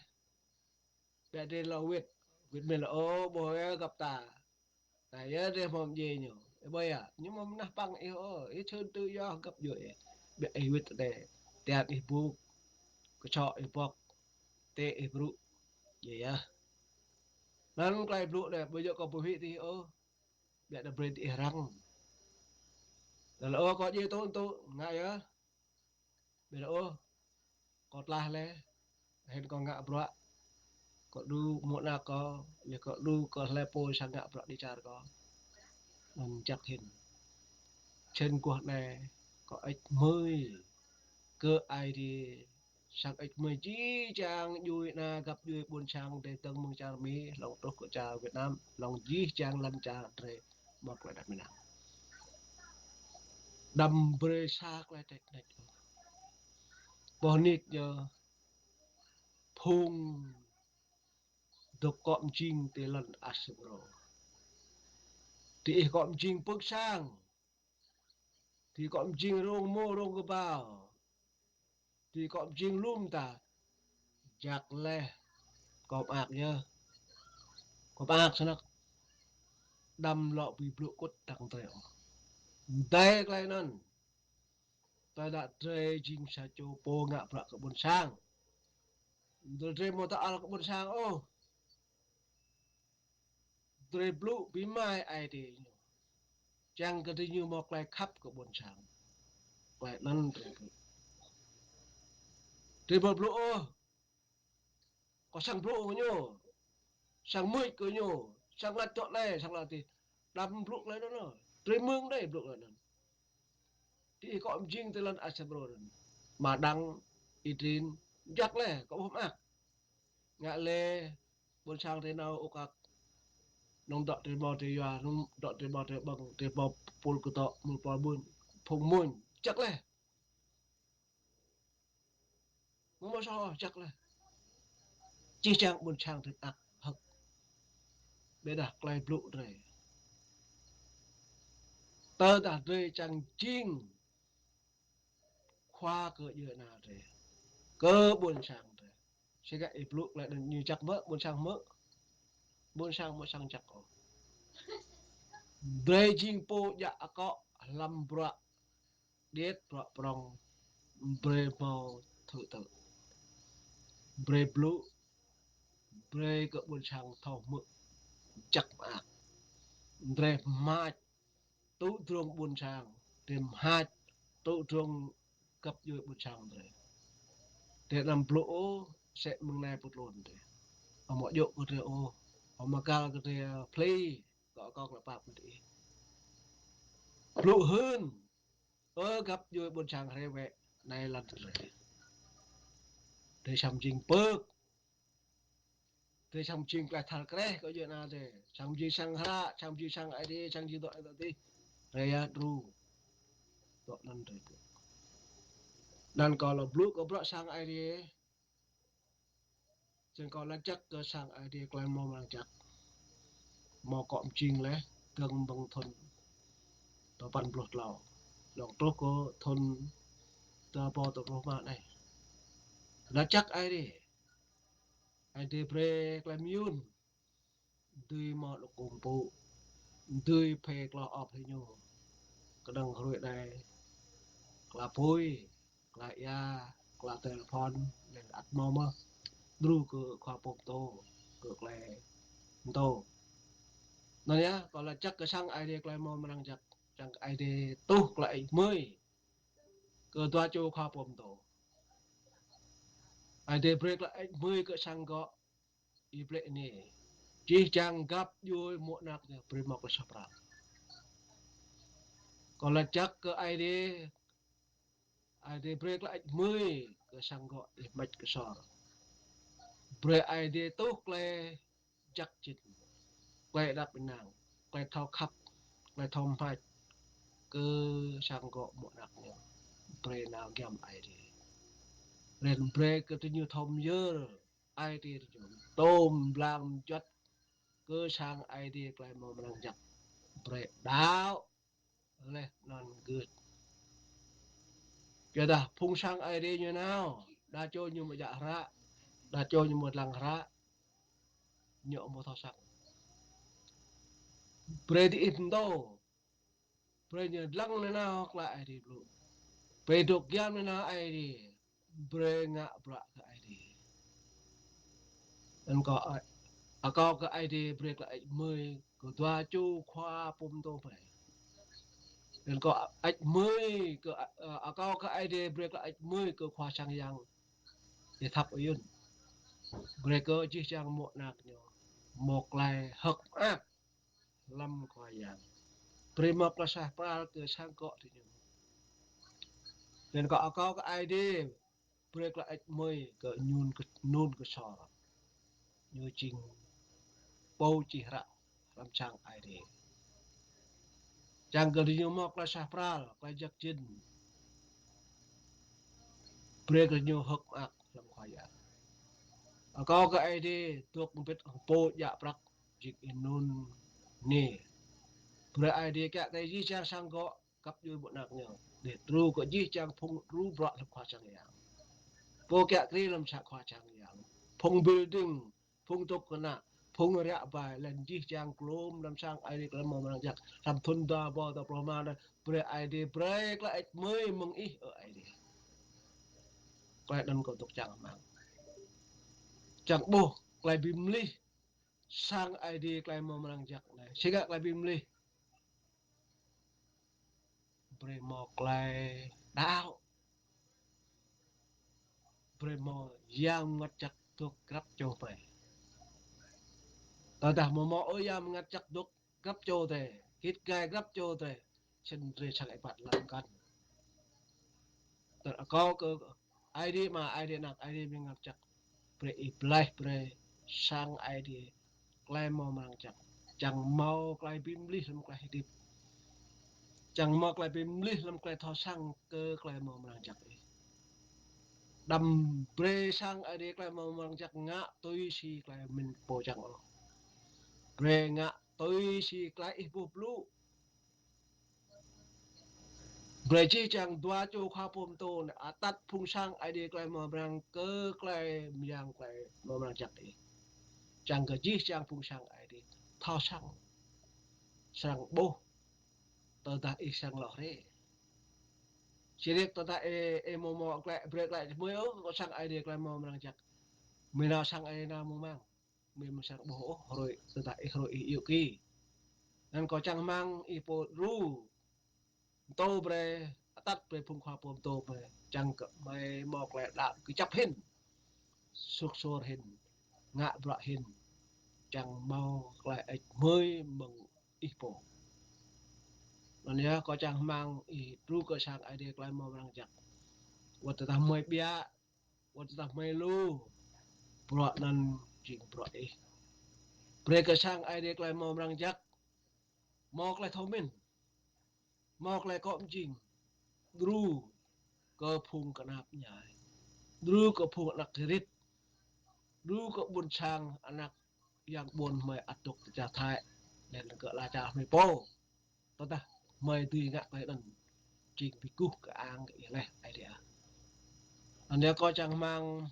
Biă drơi lŏ wĭt. Wĭt mĭn lĕ ôh, ƀuh yơh găp ta. Ta yơh drơi hmâo djai ñu. Ih ƀuh yơh, ñu hmâo mơnah păng ih ôh, ih čun tui yơh găp djuai ih. Biă ih wĭt anai. Tian ih bŭk. Kơčŏ ih bŏk. Tê ih brŭ. Djai yơh. Anăn tơlơi blŭ anai, ƀu djơ̆ kâo ƀu hĭ tih ôh. Biă dah brơi tơ ih răng. Dah lĕ ôh kâo djai tŭ tŭ, ngă yơh. Biă dah ôh, kâo tlaih lĕ, hĭn kâo ngă bruă. Kâo đru mô̆ anak kâo, lĕ kâo đru kơ hlơi pô sang ngă bruă djai čar kâo. Anŭn jăk hĭn. Čen guah anai, kâo ĕč mơi kơ Aê Diê. Sang ĕč mơi jih jang djuai ană găp djuai ƀôn sang drơi dơ̆ng mơ̆ng čar Mi, hlŏng truh kơ čar Việt Nam, hlŏng jih jang lăn čar drơi mơ̆ng tơlơi đăp mơnăng. Đăm brơi sa tơlơi tĕč nĕč. Boh nik ñu phung dŏ kŏ mjing tơ lŏn Asubro. Tơ ih kŏ mjing pơ̆k sang. Tơ kŏ mjing rông mô rông kơbao. Tơ kŏ mjing lŭm ta. Jak leh. Kâo mơak yơh. Kâo mơak snăk. Đăm lŏ ƀu blŭ kŭt tăng drơi ôh. Dai tơlơi anŭn. Tơdah drơi jing sa čô pô ngă bruă kơ ƀôn sang. Drơi drơi mơ̆ ta al kơ ƀôn sang ôh. Drơi blŭ bi mai Aê Diê ñu. Čang kơ drơi ñu mơ̆ tơlơi khăp kơ ƀôn sang. Tơlơi anŭn drơi blŭ. Drơi mơ̆ blŭ ôh. Kâo sang blŭ kơ ñu. Sang mưč kơ ñu. Sang lač dŏ anai, sang lač adih. Đăm blŭ tơlơi anŭn ôh. Drơi mơ̆ng đơi blŭ tơlơi anŭn. Tơ ih kŏ mjing tơ lŏn Asubro anŭn. Mă đang, ih trin, jak leh, kâo ƀuh mơak. Ngă lĕ, ƀôn sang drơi nao ôk ak. Nŏng dŏ drơi mâo drơi yua, nŏng dŏ drơi mâo drơi ƀơ̆ng, drơi mâo pul kơdŏ, mul pol ƀun, phung mmuñ, jak leh. Mơ̆ soh jăk laih. Jih jang ƀôn sang drơi ăt hơ̆k. Ƀiădah klei blŭ drơi. Tơdah drơi čang jing khua kơ djuai ania drơi, kơ ƀôn sang drơi. Sĭt kơ ih blŭ klei anŭn ñu jăk mơ̆, ƀôn sang mơ̆. Ƀôn sang mơ̆ sang jăk ôh. Drơi jing pô djă akŏ hlăm bruă điêt, bruă prŏng, brơi hmâo thứ tự. Brơi blŭ, brơi kơ ƀôn sang thâo hmư̆ jăk mơak. Drơi hmač tŭ drông ƀôn sang, drơi hmač tŭ drông găp djuai ƀôn sang drơi. Drơi anăm blŭ ôh, sĕ mơ̆ng anai pơ tlôn drơi. Amâo djơ̆ kơ drơi ôh, amâo găl kơ drơi pli, kơ akŏ klei pap kơ drơi. Blŭ hưn, ơ găp djuai ƀôn sang hrĕ wĕ, anai lăn drơi. Drơi săm jing pơk. Drơi săm jing klei thâo kreh kơ djuai ania drơi. Săm jing sang hră, săm jing sang Aê Diê, săm jing dŏ dŏ tih. Drơi yơh đru. Dŏ anŭn drơi. Anŭn kâo lŏ blŭ kơ bruă sang Aê Diê. Snăn kâo laĭ jăk kơ sang Aê Diê klei mơ̆ng mơnăng jăk. Mơ̆ kâo mjing laih, dơ̆ng mơ̆ng thŭn dua păn pluh tlâo. Lŏng truh kơ thŭn dua rơbâo dua pluh rơma anai. Laĭ jăk Aê Diê. Aê Diê brơi klei mơyŭn. Dưi mơ̆ lŏ kơkuh pơpŭ. Dưi phê klah ôp hĭ ñu. Kơnơ̆ng hrơi anai. Klah apui. Klah ia, klah tơlphon, lĕ ăt mơ̆ mơ̆. Đru kơ khua pô pơtô, kơ klei pơtô. Anŭn yơh, kâo laĭ jăk kơ sang Aê Diê klei mơ̆ng mơnăng jăk, sang Aê Diê tuh klei hơêč hmưi. Kơ dua čô khua pô pơtô. Aê Diê brơi klei hơêč hmưi kơ sang gŏ, ih blĕ anai. Jih jang găp djuai mô̆ anak ñu brơi mơ̆ klei suaih pral. Kâo laĭ jăk kơ Aê Diê, Aê Diê brơi klei hơêč hmưi kơ sang gŏ ih mač kơ sor. Brơi Aê Diê tuh klei jăk jĭn. Klei đăp ênang, klei thâo khăp, klei thâo hmač kơ sang gŏ mô̆ anak ñu. Brơi nao giăm Aê Diê. Lĕ brơi kơ tơñu thâo myơr Aê Diê tơñu. Tôm blang mjuăt kơ sang Aê Diê klei mơ̆ng mơnăng jăk. Brơi đaŏ laih anŭn gưt. Ƀiădah phung sang Aê Diê ñu nao, đa čô ñu mơ̆ djă hră, đa čô ñu mơ̆ dlăng hră, ñu mơ̆ thâo săng. Brơi diih pơtô, brơi ñu dlăng nanao klei Aê Diê blŭ. Brơi dôk giăm nanao Aê Diê. Brơi ngă bruă kơ Aê Diê. Anŭn kâo, akâo kơ Aê Diê brơi klei hơêč hmưi kơ dua čô khua pơtô brơi. Anŭn kâo hơêč hmưi kơ, ơ, akâo kơ Aê Diê brơi klei hơêč hmưi kơ khua sang yang Y-Thăp Ayun. Brơi kơ jih jang mô̆ anak ñu mơ̆ klei hơ̆k mơak hlăm Khua Yang. Brơi mơ̆ klei suaih pral kơ sang gŏ tơñu. Anŭn kâo akâo kơ Aê Diê brơi klei hơêč hmưi kơ ñu kơ, anŭn kơ sor. Ñu jing pô čih hră hlăm sang Aê Diê. Čang kơ tơñu mơ̆ klei suaih pral, klei jăk jĭn. Brơi kơ ñu hơ̆k mơak hlăm Khua Yang. Akâo kơ Aê Diê dôk mbĭt hăng pô djă prăk jing Y-Nun anai. Brơi Aê Diê kiăng kơ jih jang sang gŏ găp djuai mô̆ anak ñu. Đĭ đru kơ jih jang phung đru bruă hlăm Khua Sang Yang. Pô kiăng kri hlăm sang Khua Sang Yang. Phung building, phung dôk kơnă, phung ră bai, lĕ jih jang klôm hlăm sang Aê Diê klei mơ̆ng mơnăng jăk. Hlăm thŭn dua rơbâo dua pluh rơma anai, brơi Aê Diê brơi klei hơêč hmưi mơ̆ng ih, ơ Aê Diê. Klei anŭn kâo dôk čang rơmang. Čang ƀuh klei bi mlih sang Aê Diê klei mơ̆ng mơnăng jăk anai. Sĭt kơ klei bi mlih. Brơi mơ̆ klei đaŏ. Brơi mơ̆ Yang Bơngăt Jăk dôk grăp čô brơi. Tơdah mơ̆ mơ̆ ơ Yang Bơngăt Jăk dôk grăp čô drơi, git gai grăp čô drơi, snăn drơi săng êbat lăm kăn. Tơdah akâo kơ Aê Diê Ama, Aê Diê Anak, Aê Diê Bơngăt Jăk. Brơi ih bleh brơi sang Aê Diê klei mơ̆ng mơnăng jăk. Čang mâo klei bi mlih hlăm klei hơdip. Čang mâo klei bi mlih hlăm klei thâo săng kơ klei mơ̆ng mơnăng jăk ih. Đăm brơi sang Ơi Adai tơlơi mơ̆ mơrăng jăk ngă tui si tơlơi mĭn pô čang ôh. Brơi ngă tui si tơlơi ih pô blŭ. Brơi jih jang dua čô khua pơtô anai atăt phung sang Ơi Adai tơlơi mơ̆ mơrăng kơ tơlơi mơyang tơlơi mơ̆ mơrăng jăk ih. Čang kơ jih jang phung sang Ơi Adai thâo săng, srăng ƀuh tơdah ih srăng hloh rai. Sĭt tơdah ih, ih mơ̆ mơ̆ tơlơi brơi tơlơi čơmơi ôh kơ sang Ơi Adai tơlơi mơ̆ mơrăng jăk. Mơ̆ nao sang Ơi Adai nao mơ̆ng mơ̆ng. Mơ̆ mơ̆ srăng ƀuh ôh hrơi tơdah ih hrơi ih yua kơ. Anŭn kâo čang rơmang ih pô djru pơtô brơi, atăt brơi phung khua pơtô brơi. Čang kơ mơi mơ̆ tơlơi đaŏ kơjăp hĭn, sŭk sor hĭn, ngă bruă hĭn. Čang mơ̆ tơlơi ĕč mơi mơ̆ng ih pô. Anŭn yơh kâo čang rơmang ih djru kơ sang Ơi Adai tơlơi mơ̆ mơrăng jăk. Wơ̆t tơdah mơi ƀiă, wơ̆t tơdah mơi lu, bruă anŭn jing bruă ih. Brơi kơ sang Ơi Adai tơlơi mơ̆ mơrăng jăk, mơ̆ tơlơi thâo mĭn, mơ̆ tơlơi kŏ mơjing, djru kơ phung kơnap ñai, djru kơ phung ană kriăt, djru kơ ƀôn sang ană yang ƀôn mơi ăt dŏ tơ čar Thái, laih anŭn kơ ala čar mơi pô. Tơdah mơi dưi ngă tơlơi anŭn, jing bi kơkuh kơ ang kơ ih laih Ơi Adai. Anŭn yơh kâo čang rơmang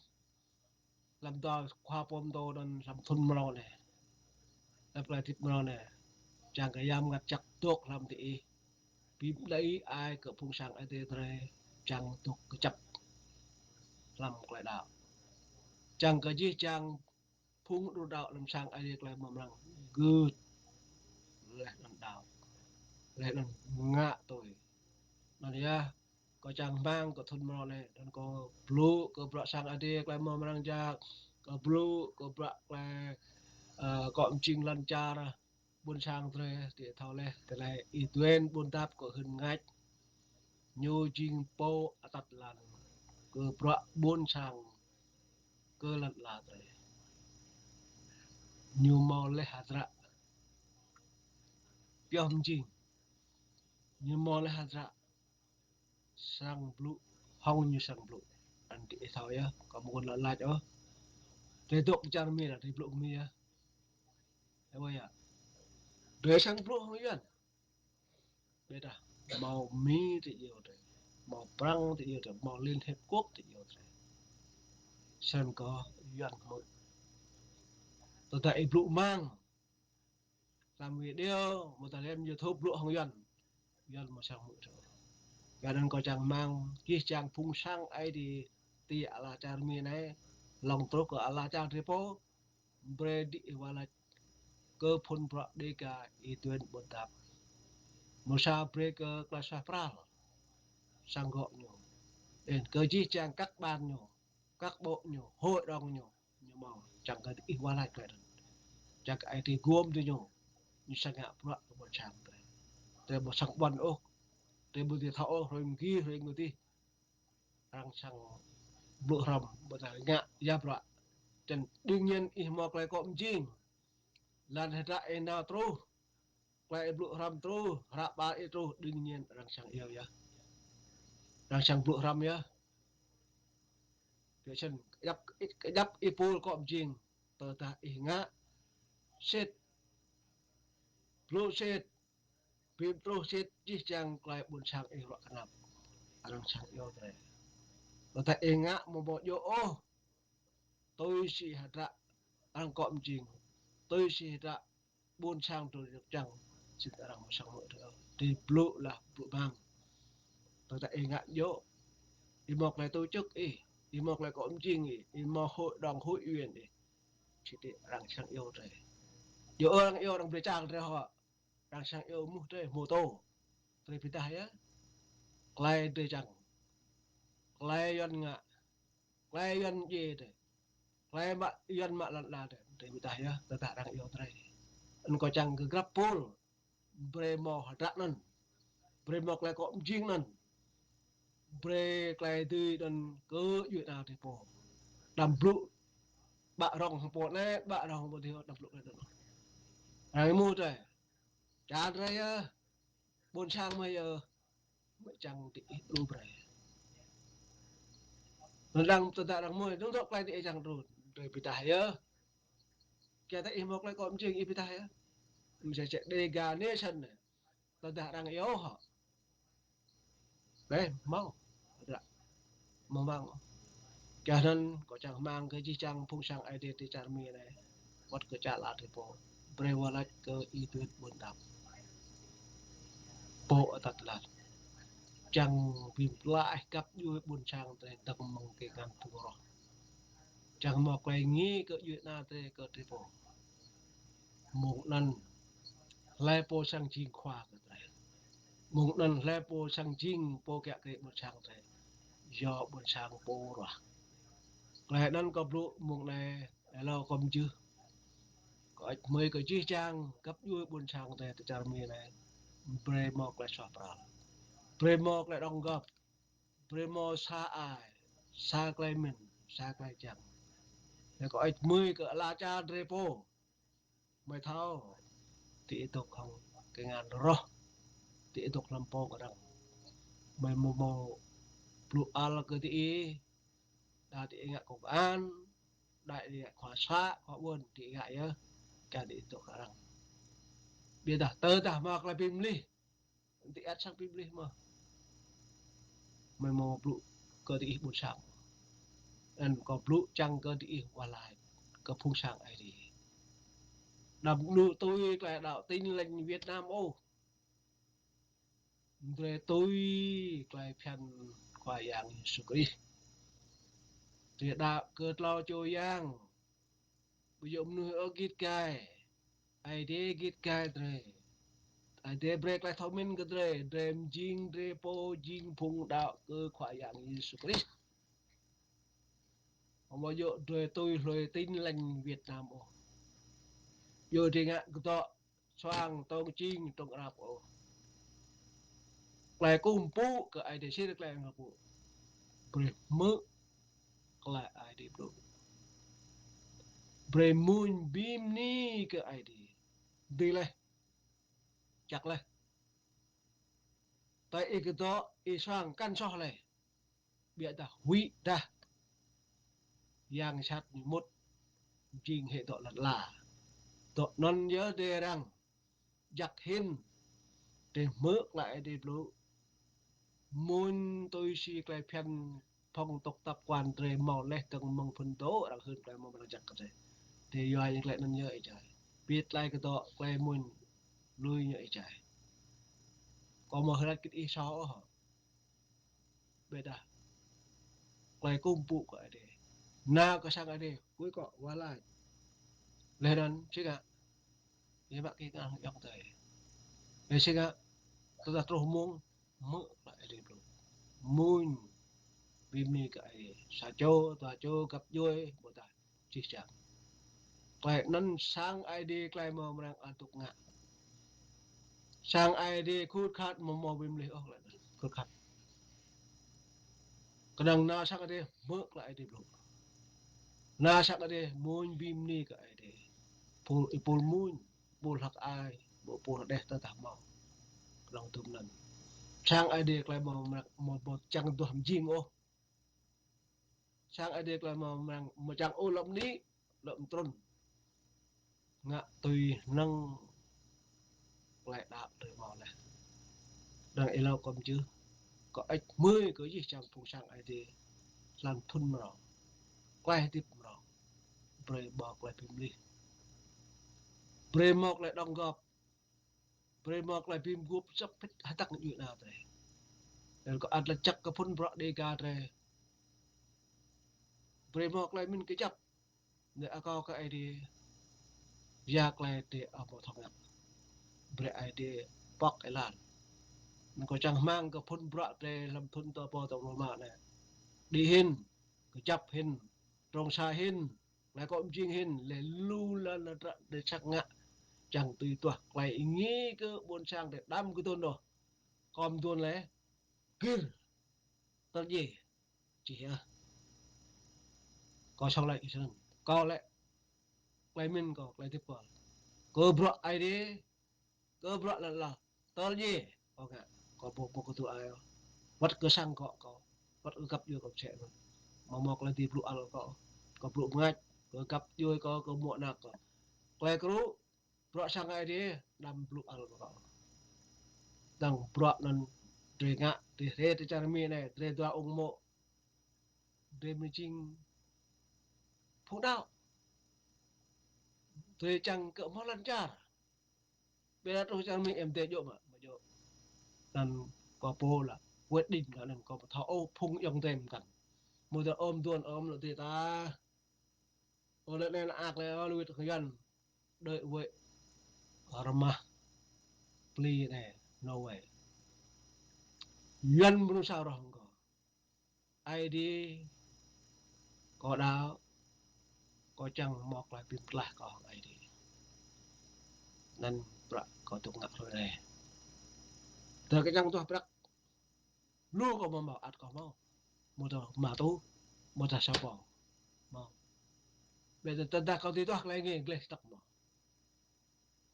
lăm dua khua pơtô anŭn lăm thŭn mrâo anai, lăm tơlơi hơdip mrâo anai, čang kơ Yang Bơngăt Jăk dŏ lăm tơ ih, bi mơđai ai kơ phung sang Ơi Adai drơi, čang dŏ kơjăp lăm tơlơi đaŏ. Čang kơ jih jang phung djru đaŏ lăm sang Ơi Adai tơlơi mơ̆ mơrăng gưt, laih anŭn đaŏ, laih anŭn ngă tui. Anŭn yơh kâo čang rơmang kơ thŭn mrâo anai, anŭn kâo blŭ kơ bruă sang Ơi Adai tơlơi mơ̆ mơrăng jăk, kâo blŭ kơ bruă tơlơi, ơ, kŏ mơjing lŏn čar, ƀôn sang drơi, tơ thâo laih, tơlơi ih duen ƀôn dap kơ hưn ngač. Ñu jing pô atăt lăng kơ bruă ƀôn sang kơ lŏn ala drơi. Ñu mâo laih hơdră pioh mơjing. Ñu mâo laih hơdră srăng blŭ, hŏng ñu srăng blŭ. Anŭn tơ ih thâo yơh, kâo mơ̆ kŏn lăi lač ôh. Drơi dŏ čar Mi lah, drơi blŭ Mi yơh. Ơ yơh. Drơi srăng blŭ hŏng Yuan. Ƀiădah mâo Mi tơ iâu drơi, mâo Prăng tơ iâu drơi, mâo Liên Hiệp Quốc tơ iâu drơi. Srăng kơ Yuan kơ mơ̆. Tơdah ih blŭ rơmang lăm video, mơ̆ tơdah lăm YouTube blŭ hŏng Yuan, Yuan mơ̆ srăng hmư̆ drơi. Yua anŭn kâo čang rơmang, jih jang phung sang Ơi Adai tơ ala čar Mi anai, lŏng truh kơ ala čar drơi pô, brơi đĭ ih wah lač kơ phŭn bruă Dêga ih duen ƀôn dap. Mơ̆ sa brơi kơ tơlơi suaih pral sang gŏ ñu. Anŭn kơ jih jang kăk ƀan ñu, kăk ƀô̆ ñu, hội đồng ñu, ñu mâo čang kơ ih wah lač tơlơi anŭn. Čang kơ Ơi Adai gum tơ ñu, ñu srăng ngă bruă kơ ƀôn sang drơi. Drơi ƀu srăng ƀuăn ôh, drơi ƀu dưi thâo ôh, hrơi mơ̆ng gih, hrơi mơ̆ng gih. Arăng srăng blŭ hrăm, ƀôdah ngă ya bruă. Čang đương nhiên ih mâo tơlơi kŏ mơjing. Lŏn hơdră ih nao truh, tơlơi ih blŭ hrăm truh, hră ƀar ih truh, đương nhiên arăng srăng iâu yơh. Arăng srăng blŭ hrăm yơh. Biă sĭt, kơjăp, kơjăp ih pul kŏ mơjing, tơdah ih ngă sĭt, blŭ sĭt, bi mơ̆ truh sĭt jih jang tơlơi ƀôn sang ih ruă kơnăp, arăng srăng iâu drơi. Tơdah ih ngă mơ̆ ƀu djơ̆ ôh, tui si hơdră arăng kŏ mơjing, tui si hơdră ƀôn sang tui čang, sĭt arăng mơ̆ srăng hmư̆ drơi. Drơi blŭ lah blŭ rơmang. Tơdah ih ngă djơ̆, ih mâo tơlơi tổ chức ih, ih mâo tơlơi kŏ mơjing ih, ih mâo hội đồng hội viên ih, sĭt arăng srăng iâu drơi. Djơ̆ arăng iâu, arăng brơi čang drơi hŏ. Arăng srăng iâu mơ̆ drơi, mơ̆ tô. Drơi ƀiădah yơh. Tơlơi drơi čang, tơlơi Yuan ngă, tơlơi Yuan djai drơi, tơlơi mă Yuan mă lŏn ala drơi, drơi ƀiădah yơh, tơdah arăng iâu drơi. Anŭn kâo čang kơ grăp pul brơi mâo hơdră anŭn, brơi mâo tơlơi kŏ mơjing anŭn, brơi tơlơi dưi anŭn kơ djuai ana drơi pô. Đăm blŭ ƀă rŏng hăng pô anai, ƀă rŏng hăng pô adih, đăm blŭ tơlơi anŭn. Arăng mơ̆ drơi, čang drơi yơh, ƀôn sang mơi yơh, mơi čang tơ ih djru brơi. Anŭn arăng tơdah arăng mui, anŭn dŏ tơlơi anai ih čang trŭn, tơlơi ƀiă tah yơh. Kiăng tơ ih mơ̆ tơlơi kơ mơjing ih ƀiă tah yơh. Mơ̆ čĕ čĕ Dega Nation anai. Tơdah arăng iâu hŏ. Ƀĕ, mơ̆. Ră. Mơ̆ mơ̆ng. Kiăng anŭn kâo čang rơmang kơ jih jang phung sang Aê Diê ti čar Mi anai. Wơ̆t kơ čar lŏn tơpul. Brơi wơ̆t laĭ kơ ih tui ƀôn đăp. Pô atăt lăt. Čang bim tlaih găp djuai ƀôn sang tơlơi dơ̆ng mơ̆ng kơ ngăn thua roh. Čang mơ̆ tơlơi ngă kơ djuai ană tơlơi kơ tơpul. Mơ̆ng anŭn, hlơi pô sang jing khua kơ drơi. Mơ̆ng anŭn, hlơi pô sang jing pô kiăng kơ ƀôn sang drơi. Yua ƀôn sang pô ruah. Tơlơi anŭn kâo blŭ mơ̆ng anai, hlâo kâo mơjưh. Kâo ăt mơi kơ jih jang, găp djuai ƀôn sang drơi ti čar Mi anai. Brơi mơ̆ tơlơi suaih pral. Brơi mơ̆ tơlơi đóng góp. Brơi mơ̆ sa ai, sa tơlơi mĭn, sa tơlơi čang. Yua kâo ăt mơi kơ ala čar drơi pô. Mơi thâo, ti ih dŏ hăng kơ ngăn roh, ti ih dŏ hlăm pô kơ arăng. Mơi mơ̆ mơ̆ blŭ ăl kơ ti ih, đa ti ih ngă công an, đa ti ih ngă khua să, khua ƀuôn, ti ih ngă yơh, kiăng ti ih dŏ kơ arăng. Ƀiă tah, tơdah mơ̆ tơlơi bi mlih, ti ih ăt sang bi mlih mơ̆. Mơi mơ̆ blŭ kơ ti ih ƀôn sang. Anŭn kâo blŭ čang kơ ti ih wơ̆t laĭ kơ phung sang Aê Diê. Đăm lu tui tơlơi đaŏ Tin Lành Việt Nam ôh. Drơi tui tơlơi phiăn Khua Yang Yêsu Krist. Drơi đaŏ kơ tlâo čô Yang. Ƀu djơ̆ mơnuih ôh git gai. Aê Diê git gai drơi. Aê Diê brơi tơlơi thâo mĭn kơ drơi. Drơi mơjing drơi pô jing phung đaŏ kơ Khua Yang Yêsu Krist. Amâo djơ̆ drơi tui hlơi Tin Lành Việt Nam ôh. Yua drơi ngă kơdŏ suang tông čing tông rap ôh. Tơlơi kơkuh pơpŭ kơ Aê Diê sĭt tơlơi kơkuh pơpŭ. Brơi hmư̆ tơlơi Aê Diê blŭ. Brơi mơ̆n bi mơni kơ Aê Diê. Dưi laih. Čăk laih. Tơdah ih kơdŏ, ih suang kăn soh laih. Ƀiă dah huĭ dah. Yang sat ñu mŭt jing hĭ dŏ lăn ala. Dŏ anŭn yơh drơi arăng. Jăk hĭn. Drơi hmư̆ tơlơi Aê Diê blŭ. Mơ̆n tui si tơlơi phiăn phŏng tŏk tap kuan drơi mâo laih dơ̆ng mơ̆ng phŭn dŏ arăng hưn tơlơi mơ̆ arăng jăk kơ drơi. Drơi yua ñu tơlơi anŭn yơh ih jai. Ƀiă tơlơi kơdŏ tơlơi mơ̆n lui ñu ih jai. Kâo mơ̆ hơrat kĭt ih soh ôh. Ƀiă dah. Tơlơi kơkuh pơpŭ kơ Aê Diê. Nao kơ sang Aê Diê, kơ kâo wơ̆t laĭ. Laih anŭn, či ngă. Yua mă kơ ngă ayŏng adơi. Laih či ngă, tơdah truh mông, hmư̆ tơlơi Aê Diê blŭ. Mơ̆n, bi mơni kơ Aê Diê. Sa čô, dua čô, găp djuai, ƀôdah jih jang. Tơlơi anŭn sang Aê Diê tơlơi mơ̆ arăng adŭk ngă. Sang Aê Diê khut khat mơ̆ mâo bi mlih ôh tơlơi anŭn. Khut khat. Kơnơ̆ng nao sang Aê Diê hmư̆ tơlơi Aê Diê blŭ. Nao sang Aê Diê mơ̆n bi mơni kơ Aê Diê. Pul, ih pul mơ̆n, pul hăk ai, ƀu pul hơđeh tơdah mâo. Kơnơ̆ng tŭm anŭn. Sang Aê Diê tơlơi mơ̆, mơ̆, mơ̆ čang duah mơjing ôh. Sang Aê Diê tơlơi mơ̆ mơ̆ čang ôh lŏm anai, lŏm trŭn. Ngă tui năng tơlơi đaŏ drơi mâo laih. Đang ih hlâo kơ mơjưh, kơ ăt mơi kơ jih jang phung sang Aê Diê, lăm thŭn mrâo, tơlơi hơdip mrâo, brơi mâo tơlơi bi mlih. Brơi mâo tơlơi đóng góp. Brơi mâo tơlơi bi mguôp săp pĭt hơdăk ñu nao drơi. Laih kơ ăt laĭ čăk kơ phŭn bruă Dega drơi. Brơi mâo tơlơi mĭn kơjăp. Nê akâo kơ Aê Diê. Yua tơlơi drơi amâo thâo ngă. Brơi Aê Diê pŏk êlan. Nê kâo čang rơmang kơ phŭn bruă drơi lăm thŭn tơpô tơlơi rơma anai. Đĭ hĭn, kơjăp hĭn, trông sa hĭn, tơlơi kơ mơjing hĭn, laih lu lăn adră drơi săk ngă, čang tui tuah tơlơi ih ngă kơ ƀôn sang drơi đăm kơ thŭn đôč. Kơ mơdŭn laih, gir, tơl djai, čih yơh. Kâo song laĭ kơ snăn, kâo laĭ, tơlơi mĭn kâo, tơlơi hơdip kâo. Kơ bruă Aê Diê, kơ bruă lăn ala. Tơl djai, kâo ngă, kâo ƀu, ƀu kơtư̆ ai ôh. Wăt kơ sang kâo, kâo, wăt kơ găp djuai kâo mơsĕ anŭn. Mă mơ̆ tơlơi dĭ blŭ ăl kâo. Kâo blŭ mơngač, kơ găp djuai kâo, kơ mŏ anak kâo. Tơlơi kru, bruă sang Aê Diê, đăm blŭ ăl kâo. Tơdang bruă anŭn drơi ngă, drơi hrĕ tơ čar Mi anai, drơi dua ung mô̆. Drơi mơjing phung đaŏ. Drơi čang kơ hmâo lŏn čar. Ƀiădah truh čar Mi em dê djơ̆ mă, mă djơ̆. Anŭn kâo pô lah, quyết định lah anŭn kâo ƀu thâo ôh phung ayŏng adơi mơkăn. Mơ̆ tơ ôm duôn ôm lŏ dê ta. Ơ lĕ anai lah ak lĕ ơ lui tơ Yuăn. Đơi wơ̆t. Rơmah. Pli anai, no way. Yuăn mơnuih sa roh kâo. Aê Diê, kâo đaŏ, kâo čang mơ̆ tơlơi bi mơtlaih kâo hăng Aê Diê. Anŭn bruă kâo dŏ ngă hrơi anai. Tơ kơ čang tuh prăk. Lu kâo mơ̆ hmâo, ăt kâo hmâo. Mơ̆ tơ mă tu, mơ̆ tơ sa pô. Hmâo. Ƀiădah tơdah kâo dĭ tuh tơlơi ngă gleh stăk mơ̆.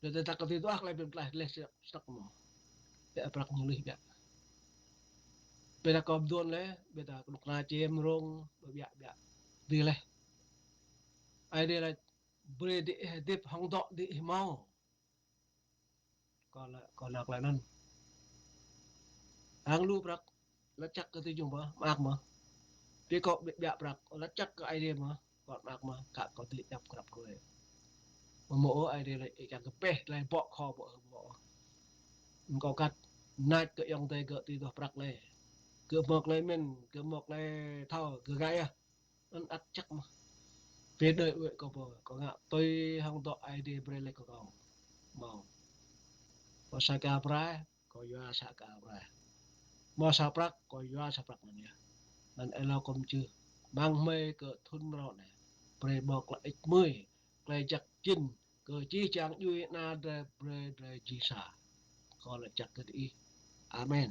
Ƀiădah tơdah kâo dĭ tuh tơlơi bi mơtlaih gleh stăk mơ̆. Ƀiă prăk ñu lih ƀiă. Ƀiădah kâo mơduôn lĕ, ƀiădah kơnuk kơna čem rông, ƀiă ƀiă. Dĭ leh. Aê Diê lah brơi dĭ ih hơdip hăng dŏ dĭ ih hmâo. Kâo lah, kâo lah tơlơi anŭn. Hăng lu prăk, lač čăk kơ tui jung ƀă, mơak mơ̆. Pi kâo ƀiă, ƀiă prăk, lač čăk kơ Aê Diê mơ̆, kâo mơak mơ̆, kă kâo dĭ djăp krăp kơ ih. Mơ̆ mơ̆ ơ Aê Diê lah, ih čang kơ pĕh tơlơi ƀô̆ kho ƀô̆ ih ƀô̆. Kâo kăt, nač kơ ayŏng adơi gơ̆ dĭ tuh prăk lĕ. Gơ̆ hmâo tơlơi mĭn, gơ̆ hmâo tơlơi thâo, gơ̆ ngă yơh. Anŭn ăt čăk mơ̆. Pơ đơi wơ̆t kâo pô, kâo ngă tui hăng dŏ Aê Diê brơi leh kơ kâo. Hmâo. Kâo sa ka braih, kâo yua sa ka braih. Hmâo sa prăk, kâo yua sa prăk anŭn yơh. Anŭn êlâo kâo mơčih. Mơ̆ng hmei kơ thŭn mrâo anai. Brơi ƀô̆ tơlơi ĕč mơi, tơlơi jăk jĭn, kơ jih jang djuai ana drơi brơi drơi jih sa. Kâo lač čăk kơ dĭ ih. Amen.